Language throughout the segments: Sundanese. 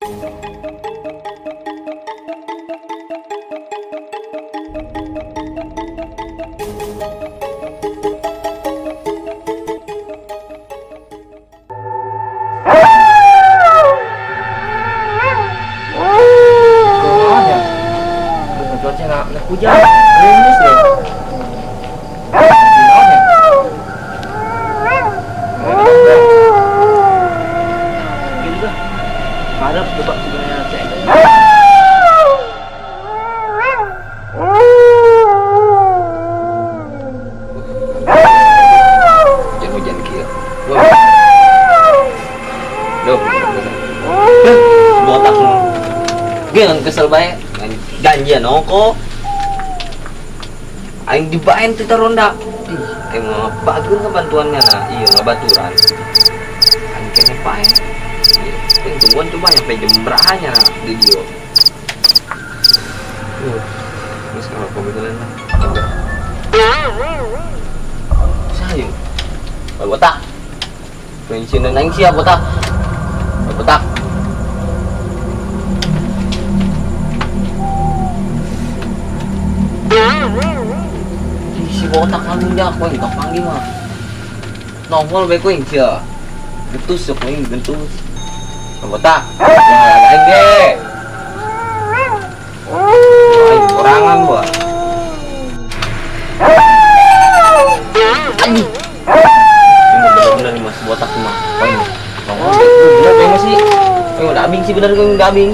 Kumaha ya? Cuaca nggak hujan, gerimis deh. Naon ya? Gitu dah. Harap coba sebenarnya cek. Hujan-hujan kieu. Duh. Botak ge kesel bae. Janjian ongko. Aing dibaen teh ronda. Ih, aing mah bagus bantuannya nah. Iya, ngabaturan. Aing kene pae. Aing tungguan coba nyampe jam beranya di dia. Geus kalau kebetulan lah. Sayu. Botak. Pensiunan aing siap botak. Botak. Si botak kalunya aku yang panggil mah. Nongol bae kuing sia. Gentus sok kuing gentus. Botak. Ya aing ge. Aing korangan buah. Anjing. Ini bener-bener nih mas botak mah. Kuing nongol bener bae masih. Kuing udah abing sih bener kuing udah abing.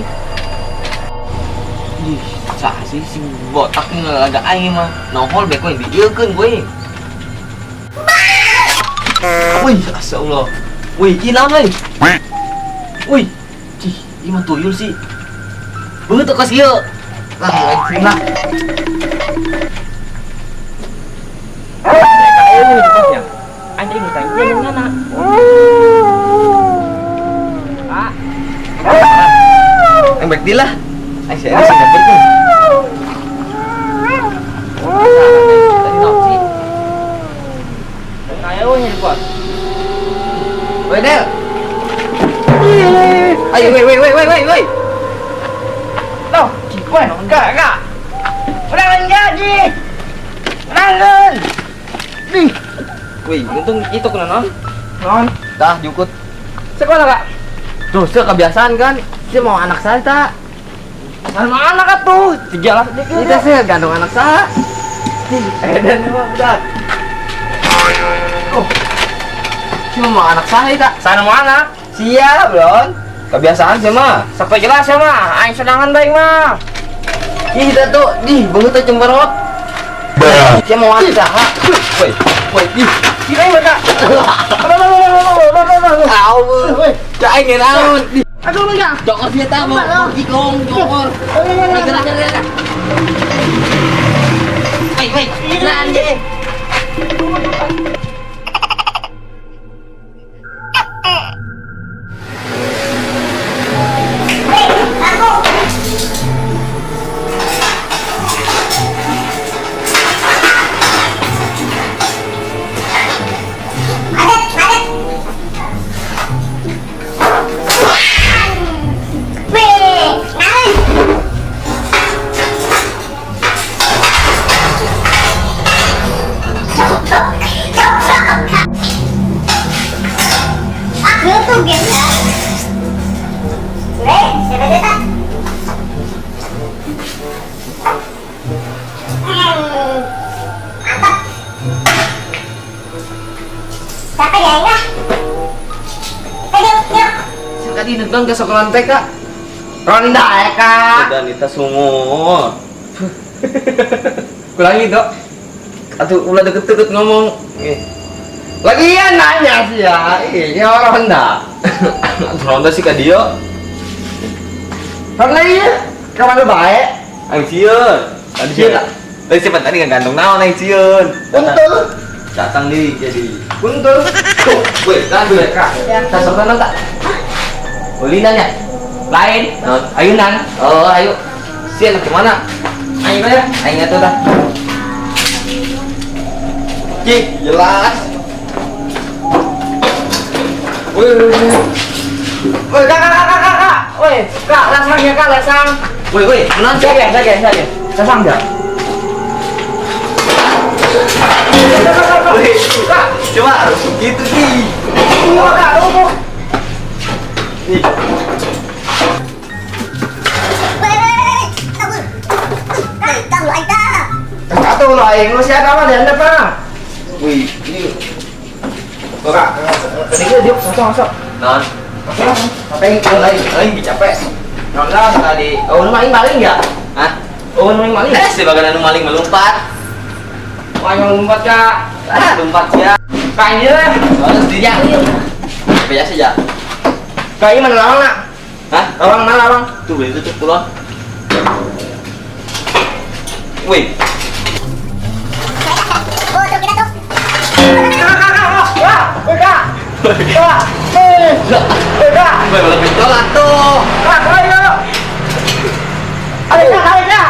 Ih, sah sih si botak ini agak aing mah. Nongol bae kuing dieukeun kuing. Wih, astagfirullah. Wih, ieu naon euy? Wih, cih, ieu mah tuyul sih. Beungeut teu kos ieu. Lah, aing lah. Kayak ini di posnya. Anjing tanya yang mana? Pak. Aing baik lah. Aing saya sih nyamperkeun. Tadi naon sih? Kayak we di pos. Woi, Del. Ayo, woi, woi, woi, woi, woi. Loh, woi, enggak, enggak. Udah gaji. Udah. Nih. Wih, untung itu kena non. Non. Dah, jukut. Sekolah, Kak. Tuh, saya kebiasaan kan. Saya mau anak saya, tak. Sama anak atuh. Tiga lah sedikit. Kita sih gandong anak saya. Dan mah udah. Oh. Cuma mau anak saya, tak. Sana mau anak. Siap, Lon. Kebiasaan sih mah. Sampai jelas ya mah. Aing sedangan baik mah. Ih, dah tuh, di banget cemberot. Saya mau anak saya. Woi, woi, ih. Kirain mah, Kak. Tahu. Cak aing naon. Aduh, enggak. Jokor dia tahu. Jikong, jokor. Gerak, gerak, gerak. Woi, woi. Lanjut. Tadi nendang ke sekolah TK. Ronda ya, Kak. Dan kita sungur. Kulangi, Dok. Atuh ulah deket-deket ngomong. Lagian nanya sih ya. Iya, ronda. Ronda sih ka dia. Ronda iya. Kamu baik. Aing sieun. Tadi siapa? Tadi siapa tadi ngagantong naon aing sieun. Untul. Datang di jadi. Untul. Tuh, weh, kan dulu Kak. Tas tak? Ulinan ya? Lain. Non. Ayunan. Oh, ayo. Sian kemana? Ayo ya. Ayo atuh dah. Cik, jelas. Woi, woi, woi. Woi, Kak, Kak, Kak, Kak. Woi, Kak, lasangnya Kak, lasang. Woi, woi, menan. Saya, saya, saya. Lasang enggak? Kak, coba gitu sih. Tunggu, Kak, tunggu. Nih. Kak, tuh lo aing lu siapa mah dan apa? Wih, ini. Kak, tadi dia diuk masuk masuk. Non. Apa yang Lain lain capek. Non lah tadi. Oh, lu maling maling enggak? Hah? Oh, lu maling maling. Eh, sebagian anu maling melompat. Wah, yang lompat, Kak. Ah, lompat ya. Kak ini lah. Soalnya sendiri ya. Biasa ya. Kak ini mana lawang, Nak? Hah? Lawang mana lawang? Tuh, itu tuh pulang. Wih. Kak, kak. Wih, malah pentol atuh. Kak, ayo. Ayo, Kak, ayo, Kak.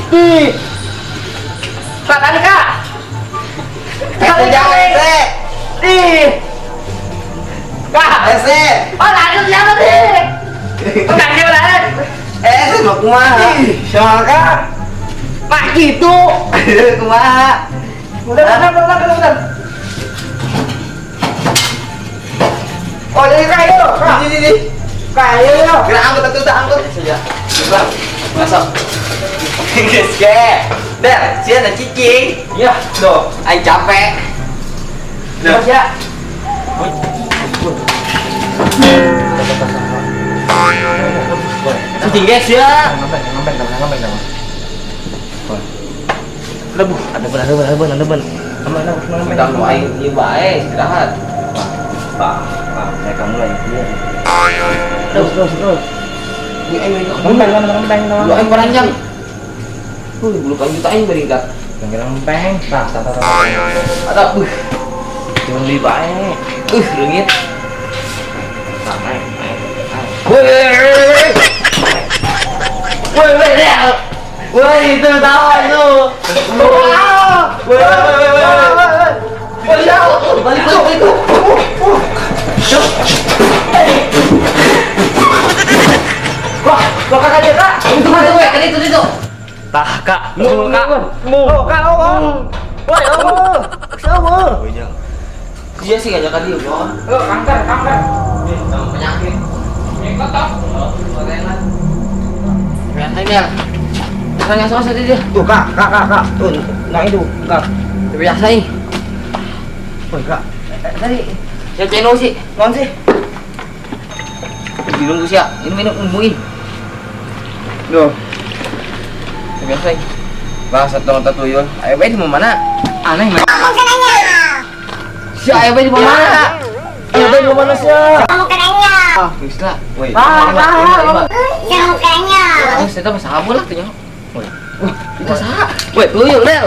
Di. Kak, tarik, Kak. Tarik, Jangan, tarik. Di. Kak. Ese. Oh, lari siapa sih? Enggak dia lari. Eh, mau kumaha? Siapa, Kak? Mak gitu. Kumaha? Bentar, bentar, bentar, bentar, bentar. Oh, jadi Kak, ayo, Kak. Ini, ini. Kak, ayo, ayo. Gerak angkut atuh, tak angkut. Saja. Coba. Masuk. Geus ge. Der, sia ada cicing. Iya, Tuh, aing capek. Terus ya. Cicing guys ya. Ngapain, ngapain, ngapain, ngapain. Lebuh, ada ben, ada ben, ada ben, ada ben. Bentar lu aing ieu bae istirahat. Pak, Pak, saya kamu lagi clear. Terus, terus, terus. Wih, aing Ngempeng, ngempeng, ngempeng. Lu aing panjang. Wih, bulu panjang aing beringkat. Ngempeng, tah, tah, tah. Ada, Jangan beli bae. Leungit. Nah, naik, naik, naik. Wih, wih, wih, wih, itu tahu itu. Wih, wih, wih, wih, wih. Balik, balik, balik. Wah, kok kakak dia, Kak? Itu mana gue? Kan itu itu. Tah, Kak. Kak. Oh, Kak, oh. Woi, oh. Siapa? Iya sih ngajak dia, bro. Oh, kanker, kanker. Sama penyakit. Ikut toh. Santai dia. Tanya soal tadi dia. Tuh, Kak, Kak, Kak, Kak. Tuh, nah itu, Kak. Biasa nih. Woi, Kak. Tadi Ya channel sih. non sih. Bingung sih ya. Ini minum umbuin. Duh. Biasa nih. Bahasa tong tuyul. Ayo bae di mana? Aneh, man. Si ayo bae di mana? Ayo bae di mana sih? Ah, geus lah. Woi. Ah, Geus eta mah saha lah tuh nya. Woi. Wah, itu saha? Woi, tuyul, Del.